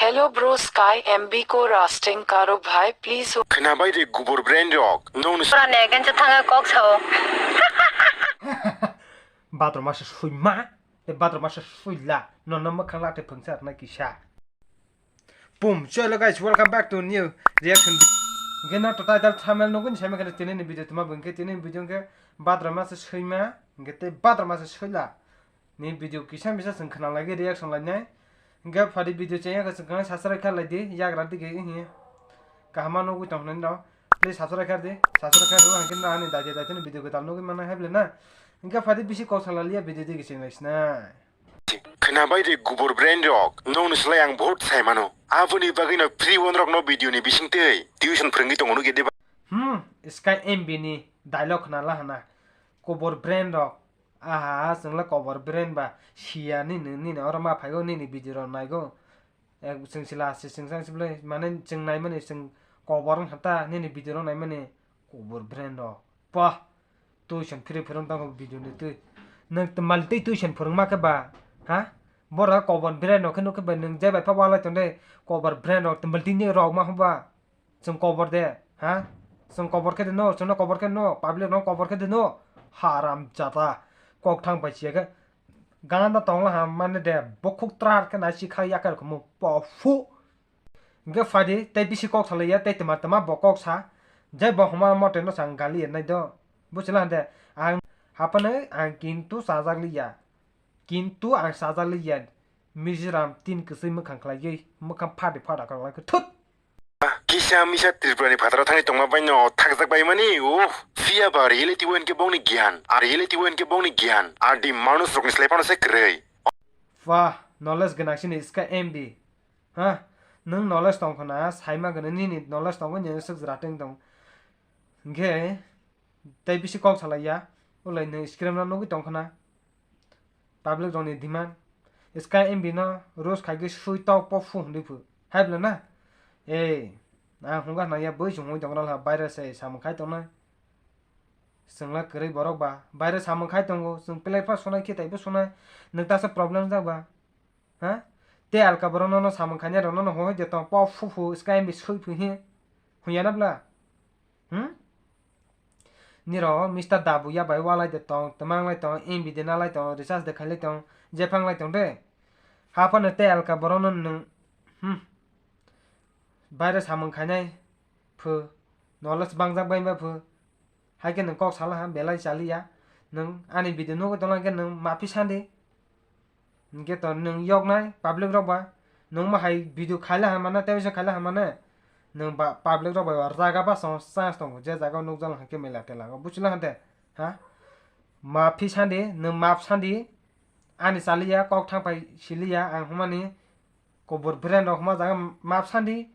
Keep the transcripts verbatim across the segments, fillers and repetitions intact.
Hello bro, Sky M B ko roasting karo bhai, please. Khwnabai de gubur brain rok, nong ni Pura ne kencha thanga kok sao. Bathroom asa suima, te bathroom asa suila, nono mwkhang late phungsa na kisa. Boom, so hello guys, welcome back to new reaction. Gena to title thumbnail nugwi ni sami khana tini ni video tuma bungke tini ni video ke bathroom asa suima, gete bathroom asa suila. Ni video kisa misa chwng khna lagi reaction lainai. Hingke phadi video chaya khe chwng khna subscribe kha lai di, yagra dige hi. Kaham ma nugwi tong nai no. Please subscribe kha di, subscribe kha rw hangke na ani daide daide ni video kwtal nugwi mana heble na. Hingke phadi bisi kok sala liya video dige chwng lai sna. Khwnabai de gubur brain rok, nong ni slai ang vote sai mano. Aboni bagwi no free one rok no video ni bising tei tuition phwrwngwi tongo nugwi de ba. Hmm, Sky M B ni dialogue khna la hana. Kubur brain rok. Aha, chwngla kobor brain ba siya nini, nini oro ma phaigo nini video rok naigo. Ek chwng sila se chwng sang sible mane chwng naimani chwng kobor wng hata nini video rok naimani kobor brain rok. Pah, tuition free phwrwng tongo video ni twi. Nwng twmal twi tuition phwrwngma khe ba, ha? Borok kobor brain rok khe nukhe ba nwng je bai pha walai tongde kobor brain rok twmal twi ni rok ma hwnba. Chwng kobor de, ha? Chwng kobor khe de no, chwngno kobor khe no, public no kobor khe de no. Haram jata. Kok thang pai siya khe. Gana tongla ha mane de, bokhuk trar khe nai si kha yakar khumu. Pofu. Hingke phadi, tei bisi kok salai ya, tei twma twma bo kok sa. Jai bo homa mote no sang gali ya nai do. Buchila hande, ang hapane ang kintu sajak liya. Kintu ang sajak liya. Mizoram tin kwsui mwkhang khlaiwi, mwkhang phadi phada kok lai khe thut. Kisa misa Tripura ni phataro thangwi tongma bai no thakjak bai mani, uff, phiya ba reality o hwnkhe bongni giyan, a reality o hwnkhe bongni giyan, a di manus rokni slai phano se kwrwi. Wah, knowledge gwnang sini Sky M B. Ha, nwng knowledge tong khna, saima gwnang nini knowledge tongwi nini swk jwra teng tong. Hwnkhe, Tei bisi kok salai ya, ulai nwng screen no nugwi tong khna. Public rokni demand. Sky M B no roast khaigwi sui tok po phu hwnwi phu. Hai bwla na? Ei, ang hwnga hwnna ya bui chwng hwnwi tong rwla baire se samung khai tongnai. Chwngla kwrwi borok ba baire samung khai tongo, chwng plate pa sunai khe taibo sunai. Nwng tasa problem jak ba? Ha? Tei alka borok nono samung khainai rok nono hoi de tong, pok phu phu, Sky M B sui phu hi. Hoi ya na bwla? Hmm? Nirok Mister Dabu ya bai walai de tong, twmang lai tong, M B de na lai tong, recharge de khai lai tong, jephang lai tong de. Ha phano tei alka borok no nwng, hmm. Baire samung khainai phu, knowledge bangjak bai ba phu. Hai khe nwng kok sala ha, belai chali ya. Nwng ani video nugwi tongla khe nwng maphi sandi. Hingke to nwng yoknai public rok ba, nwng ma hai video khaila hamano, tei bisa khaila hamano, nwng ba public rok bai ba raga ba song chance tongo, je jaga o nukjak hwnkhe mela tela o, buchila hwnkhe, ha? Maphi sandi, nwng map sandi, ani chaliya, kok thang pai siliya, ang hwnmani, kobor brand rok hwnma jaga map sandi,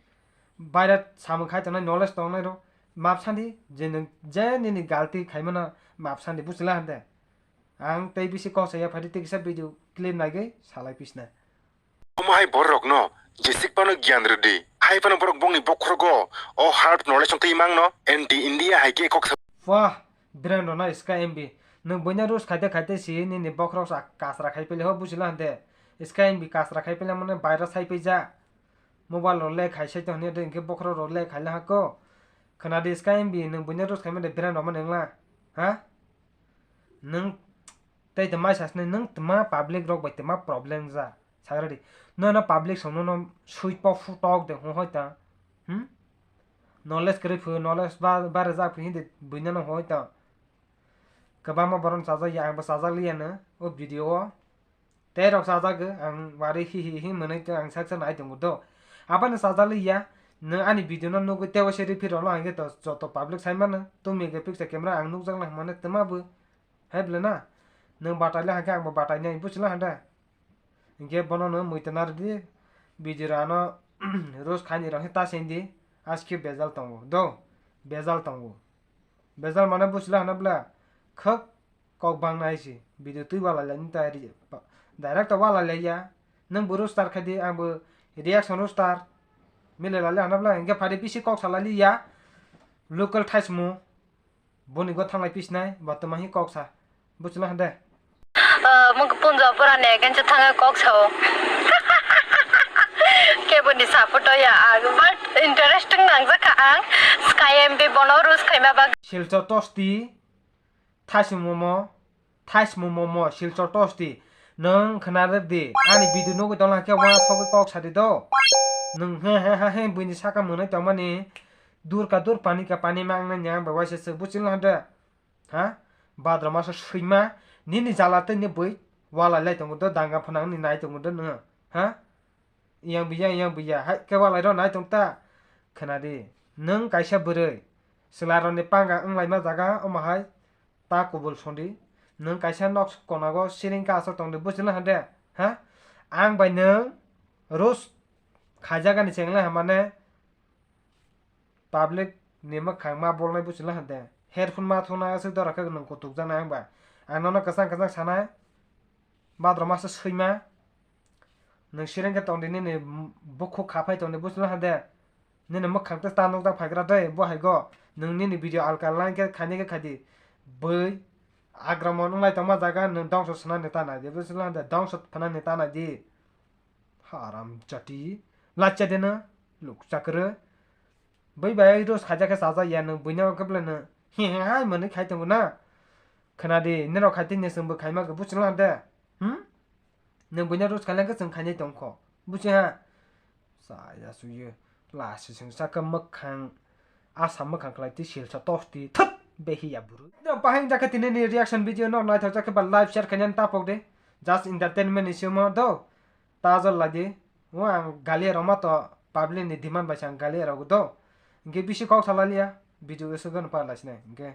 baira samung khai tongnai, knowledge tongnai rok, map sandi, je nwng, je nini galti khaimano, map sandi, buchila hwnkhe. Ang tei bisi kok saya phadi tei kisa video clip naigwi salai pisna. Omo hai borok no jesik phano giyan rwdi. Hai phano borok bongni bokhorogo o hard knowledge twi mangno anti India hai khe kok sa- Wah, brand rok no Sky M B. Nwng buino roast khaite khaite si nini bokhorok sa kasra khai pele ho buchila hande. Sky M B kasra khai pele mane virus hai pija. Mobile rok le khai sai to hwnwi de hwnkhe bokhorok rok le khai le hako. Khwnadi Sky M B nwng buino roast khaimani brand rok mani wngla. Ha? Nwng tei tongma sasnai, nwng tongma public rok bai tongma problem ja, sagra di. Nono public song nono sui pok phu tok de hwn hoi ta. Hmm? Knowledge kwrwi phu, knowledge ba, ba rwjak phu hindi buino no hoi ta. Kwbangma borok chajak ya, angbo chajak liya no o video o. Tei rok chajak ang wari hi hi hi mwnwi ang sak sak nai tongo do. Aboni chajak liya, nwng ani video no nugwi tei waisa repeat rok no hwnkhe to joto public sai mano. Two megapixel camera ang nukjak nang mano twma bo. Hai bwle na? Nwng batai le hwnkhe ang bo batai nai, buchila hwnkhe? Hwnkhe bono nwng muitu narwdi, video rano roast khaini rok khe ta se hindi, askhe bejal tongo, do, bejal tongo. Bejal mane buchila hwna bwla, khwk kok bang nai si, video twi walai lai nai ta ri-, direct to walai lai ya, nwng bo roaster khai di, ang bo reaction roaster, mile lai le hwna bwla, hwnkhe phai di bisi kok salai li ya, local thaismo. Boni go thanglai pisnai, bo toma hi kok sa. Buchila hande. Ah, mung punjo pura ne kenche thanga kok sao. Kebo ni Photo ya ang, but interesting nangjakha ang. Sky M B bono roast khaima bagwi. Silchar tosti, thaismo momo, thaismo momo, Silchar tosti. Nwng khna rwdi, ani video nugwi tongla khe uansugwi kok sadi do. Nwng he he he he buini saka mwnwi tongmani. Dur ka dur, pani ka pani ma wngnai nya bai waisa se buchilna hande. Ha? Badroma se swima, nini jala tei ni bui walai lai tongo do, danga phwnang ni nai tongo do nwng. Ha? Yang biya, yang biya, hai ke walai ro nai tong ta. Khna di, nwng kaisa bwrwi, chwla rok ni panga wng laima jaga, omo hai ta kubul song di. Nwng kaisa nok konago siring ka aswk tong di, buchilna hande. Ha? Ang bai nwng roast khaijak ani chengla hamane. Public ni mwkhang ma bolnai buchila hande. Headphone ma thunai aswk dora khe nwng kutuk janai ang ba. Ang nono kwchang kwchang sanai. Badroma se swima. Nwng sireng khe tong di nini bukhuk khaphai tong di buchila hande. Nini mwkhang tei ta nukjak phaigra dei bo hai go. Nwng nini video alka line khe khaini khe khai di. Bui akromon wnglai tongma jaga nwng dongso swnani ta nai di buchila hande. Dongso phanani ta nai di. Haram jati. Lachya de na. Lukcha kwrwi. Bai bai roast khaijak khe chajak ya nwng buino khe belai no. He he hai mwnwi khai tongo na. Khna di, nini rok khai tini chwng bo khaima khe buchila de. Hmm? Nwng buino roast khailai khe chwng khainai tong kho. Buchi ha. Chaya suyo. Lasi chwng sakha mwkhang. Asa mwkhang khlai twi silsa tosti. Thut! Behi ya buru. Bahai jak khe tini ni reaction video no naithok jak khe ba like share khainani tapok de. Just entertainment ni simo do. Tajol lai di. O ang gali roma to public ni demand bai se ang gali rok do. Hingke bisi kok salai liya. Video o sogan pa lai sinai. Hingke